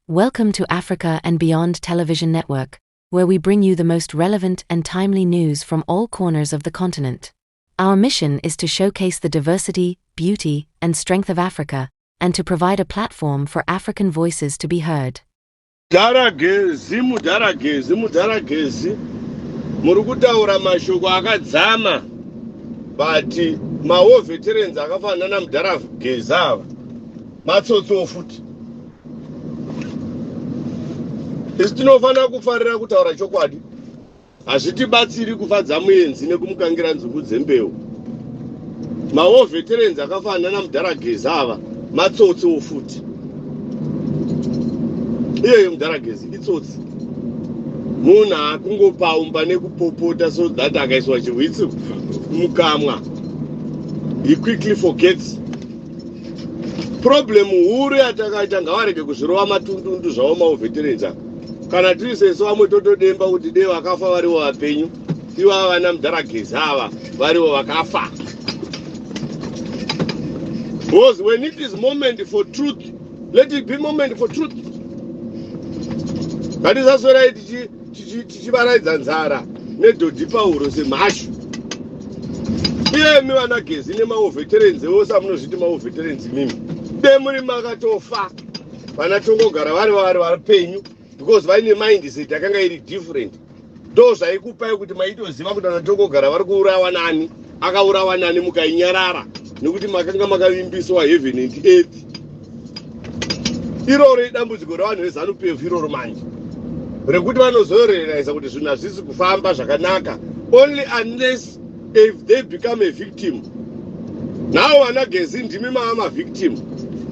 Welcome to Africa and Beyond Television Network, where we bring you the most relevant and timely news from all corners of the continent. Our mission is to showcase the diversity, beauty, and strength of Africa, and to provide a platform for African voices to be heard. Mudhara Gezi, mudhara Gezi, mudhara Gezi, muri kutaura mashoko akadzama, but mawar veterans akafanana namudhara Gezi ava matsotso futi. Isu tinofanira kufarira kutaura chokwadi. Hazvitibatsiri kufadza muenzi nekumukangira nzungu dzembeu. Mawar veterans akafanana namudhara Geza ava matsotsi futi. Iyeyo mudhara Gezi itsotsi. Munhu akungopaumba nekupopota so that akaiswa chihwitsi mukamwa. He quickly forgets. Problem huru yatakaita, ngavarege kuzvirova matundundu zvavo mawar veterans ava. Kana tiri sesu vamwe totodemba kuti dei vakafa varivo vapenyu, ivava vana mudhara Gezi ava varivo vakafa. Because when it is moment for truth, let it be moment for truth. Ngatisaswerai tichivaraidza nzara nedhodhi pahuro semhashu. Iyemi vana Gezi nemawar veterans ose amunozviti mawar veterans imimi, de muri makatofa vana tongogara vari vari vapenyu, because vaine mindset yakanga iri different. Ndo zvaikupai kuti maitoziva kuti vana tongogara vari kuurawa nani, akaurawa nani, mukainyarara nekuti makanga makavimbiswa heaven and earth. Iroro idambudziko revanhu veZANU PF iroro manje, rekuti vanozorealiza kuti zvinhu hazvisi kufamba zvakanaka only unless if they become a victim. Now vana Gezi ndimi mava mavictim.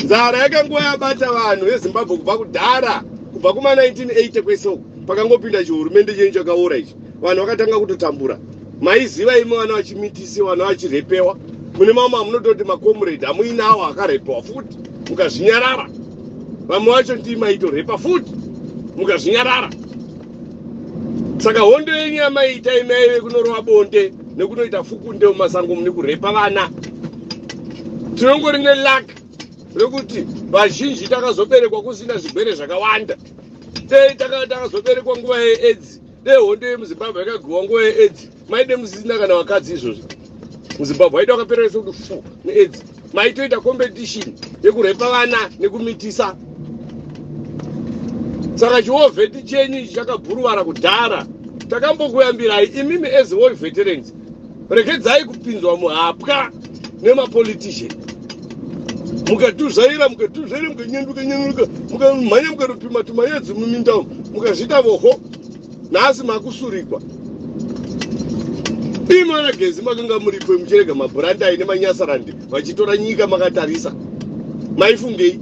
Nzara yakanguva yabata vanhu veZimbabwe kubva kudhara, kubva kuma1980 kwese uku. Pakangopinda chihurumende chenyu chakaora ichi, vanhu vakatanga kutotambura. Maiziva imi, vana vachimitisiwa, vana vachirepewa. Mune mamwe amunototi macomrade hamuinawo akarepewa futi, mukazvinyarara. Vamwe vacho ndii maitorepa futi, mukazvinyarara. Saka hondo yenyu yamaiita imi aive kunorova bonde nekunoita fukunde mumasango mune kurepa vana. Tinongori neluck rekuti vazhinji takazoberekwa kusina zvirwere zvakawanda. Dei takazoberekwa nguva yeAIDS, dei hondo yemuZimbabwe yakagwiwa nguva yeAIDS, maide musisina kana vakadzi izvozvo muZimbabwe. Vaida vakaperera kuti fu neAIDS. Maitoita competition yekurepa vana nekumitisa. Saka chiwar vet chenyu ichi chakabhuruvara kudhara. Takambokuyambirai imimi as war veterans, regedzai kupinzwa muhapwa nemapolitician. Mukatuzvaira, mukatuzvaira, mukanyanduka nyanduka, mukamhanya, mukatopima tumayedzi muminda umu, mukazviita voho. Nhasi makusurikwa. Imi vana Gezi makanga muripo muchirega mabhurandai nemanyasarandi vachitora nyika makatarisa. Maifungei?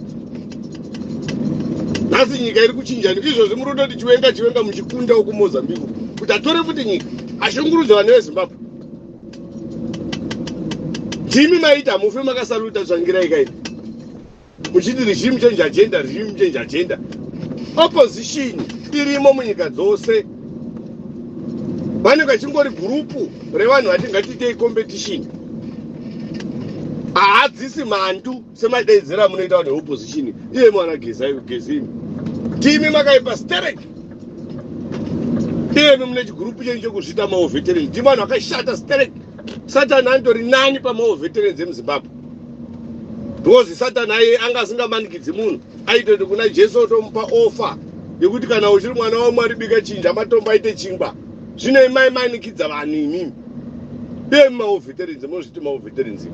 Nhasi nyika iri kuchinjani. Izvozvi muri kutoti Chiwenga, Chiwenga, muchikunda wekuMozambique kuti atore futi nyika, ashungurudze vanhu veZimbabwe. Ndimi maita mufe makasaluta Tsvangirai kaini, muchiti regime change agenda, regime change agenda. Opposition irimo munyika dzose. Vanenge vachingori gurupu revanhu vati ngatiitei competition. Haadzisi mhandu semadaidzira munoita vanhu veopposition. Iye mwana Gezai, Gezini, timi makaipa sterek. Iyemi mune chigurupu chenyu chekuzviita mawar veteran, ndimi vanhu vakashata sterek. Satani anditori nani pamawar veterans emuZimbabwe, because Satani aiye anga asingamanikidzi munhu. Aitoti kuna Jesu, otomupa offer yekuti kana uchiri mwana waMwari, bika, chinja matombo aite chingwa. Zvino imai manikidza vanhu imimi. Iyemi mawar veterans, munozviti mawar veterans,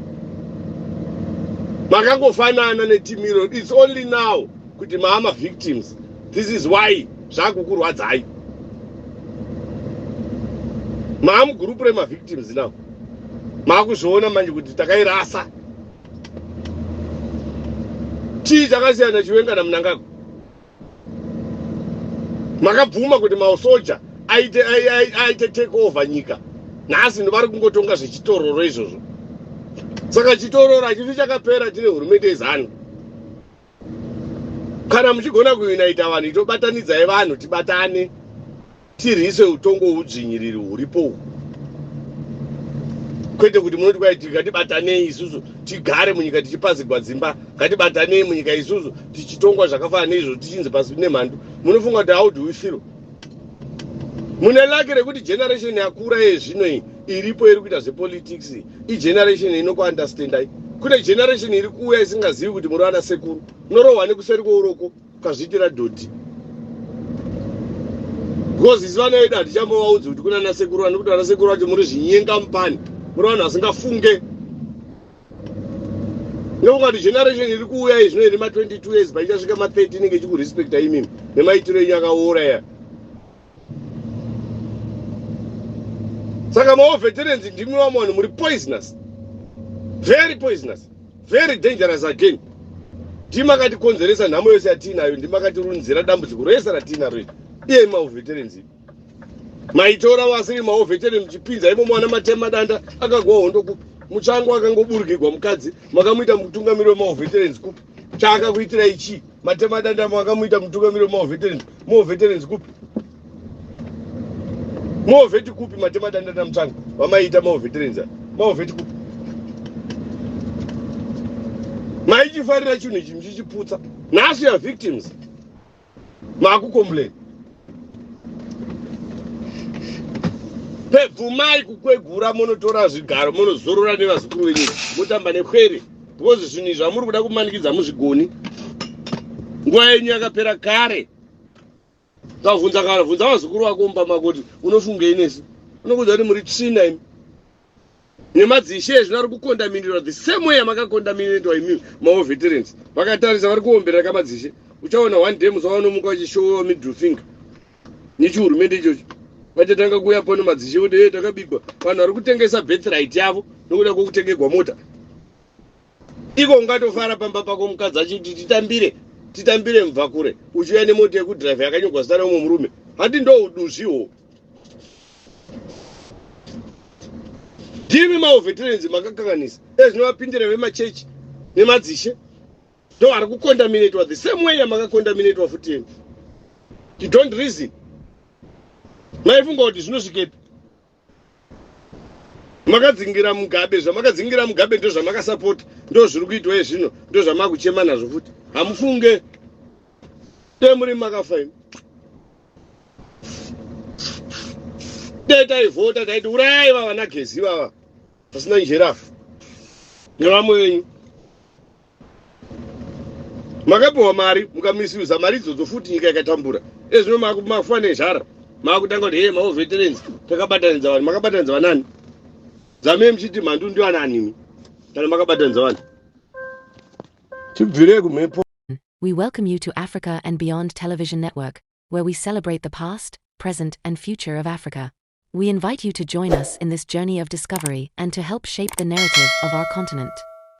makangofanana netimiro. It's only now kuti maama victims. This is why zvakukurwadzai. Maamugurupu remavictims now. Maakuzviona manje kuti takairasa. Chii chakasiyana Chiwenga naMnangagwa? Makabvuma kuti masoja aite take over nyika. Nhasi vari kungotonga zvechitororo izvozvo. Saka chitororo hachifi chakapera tine hurumende yeZANU. Kana muchigona kuunaita vanhu, itobatanidzai vanhu, tibatane, tirwise utongo hwudzvinyiriri huripo uhu. Kwete kuti munoti kwai ngatibatanei isusu tigare munyika tichipazigwa dzimba, ngatibatanei munyika isusu tichitongwa zvakafanana neizvo, tichinzi pasi nemhandu. Munofunga kuti how do we feel? Mune luck rekuti generation yakura yezvino iyi iripo iri kuita zvepolitics igeneration inokuunderstandai. Kune generation iri kuuya isingazivi kuti muri vana sekuru. Unorohwa nekuseri kweuroko ukazviitira dhodhi, because isi vana vedu hatichambovaudzi kuti kuna nasekuru vani, kuti vana sekuru vacho muri zvinyenga mupani, muri vanhu vasingafunge. Ndofunga kuti generation iri kuuya izvino iri ma22 years, paichasvika ma30 inenge ichikurespecta imimi nemaitiro enyu akaora ya. Saka mawar veterans ndimi vamwe vanhu muri poisonous, very poisonous, very dangerous again. Ndimakatikonzeresa nhamo yose yatiinayo, ndimakatiunzira dambudziko rese ratiinaro iri. Iye mawar veterans maitora vasiri mawar veteran muchipinza imomo. Vana Matema Danda akagwa hondo kupi? Mutsvango akangoburikirwa mukadzi, makamuita mutungamiri wemawar veterans kupi? Chaakakuitirai chii? Matema Danda makamuita mutungamiri wemawar veterans, mawar veterans kupi? Mawar vet kupi? Matema Danda naMutsvango vamaiita mawar veterans, mawar vet kupi? Maichifarira chinhu ichi muchichiputsa. Nhasi ya victims makucomplain. Pebvumai kukwegura, munotora zvigaro, munozorora nevazukuru venyu, motamba nepwere, because zvinhu izvi zvamuri kuda kumanikidza muzvigoni. Nguva yenyu yakapera kare. Ukabvunza, kana bvunza vazukuru vako mumba mako kuti unofungei nesu, unokuudza kuti muri tsvina imi. Nemadzishe ezvino ari kucontaminatwa the same way yamakacontaminatwa imi mawar veterans. Vakatarisa vari kuomberera kamadzishe. Uchaona one day musi wavanomuka vachishowa middle finger nechihurumende ichocho, vachatanga kuuya pano madzishe kuti e takabigwa. Vanhu vari kutengesa birthright yavo nokuda kwokutengegwa mota. Iko ungatofara pamba pako mukadzi achiti titambire, titambire mubva kure, uchiuya nemota yekudhiraivha yakanyorwa zita reumwe murume? Handi ndo uduzviho? Ndimi mawar veterans makakanganisa. Ezvinovapindira vemachechi nemadzishe ndo vari kucontaminatwa the same way yamakacontaminatwa futi yenu. You don't reason. Maifunga kuti zvinosvikepi? Makadzingira Mugabe. Zvamakadzingira Mugabe ndo zvamakasapota, ndo zviri kuitwa ezvino, ndo zvamakuchema nazvo futi. Hamufunge de muri makafa imi. De taivhota taiti urayai vava naGezi vava vasina njerafu nevamwe venyu. Makapiwa mari, mukamisusa mari idzodzo futi, nyika ikatambura. Ezvino makufa nezhara, makutanga kuti he mawar veterans takabatanidza vanhu. Makabatanidza vanani? Dzamei muchiti mhandu ndivananimi kana makabatanidza vanhu? Tibvirei kumhepo. We welcome you to Africa and Beyond Television Network, where we celebrate the past, present, and future of Africa. We invite you to join us in this journey of discovery and to help shape the narrative of our continent.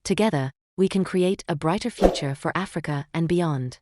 Together, we can create a brighter future for Africa and beyond.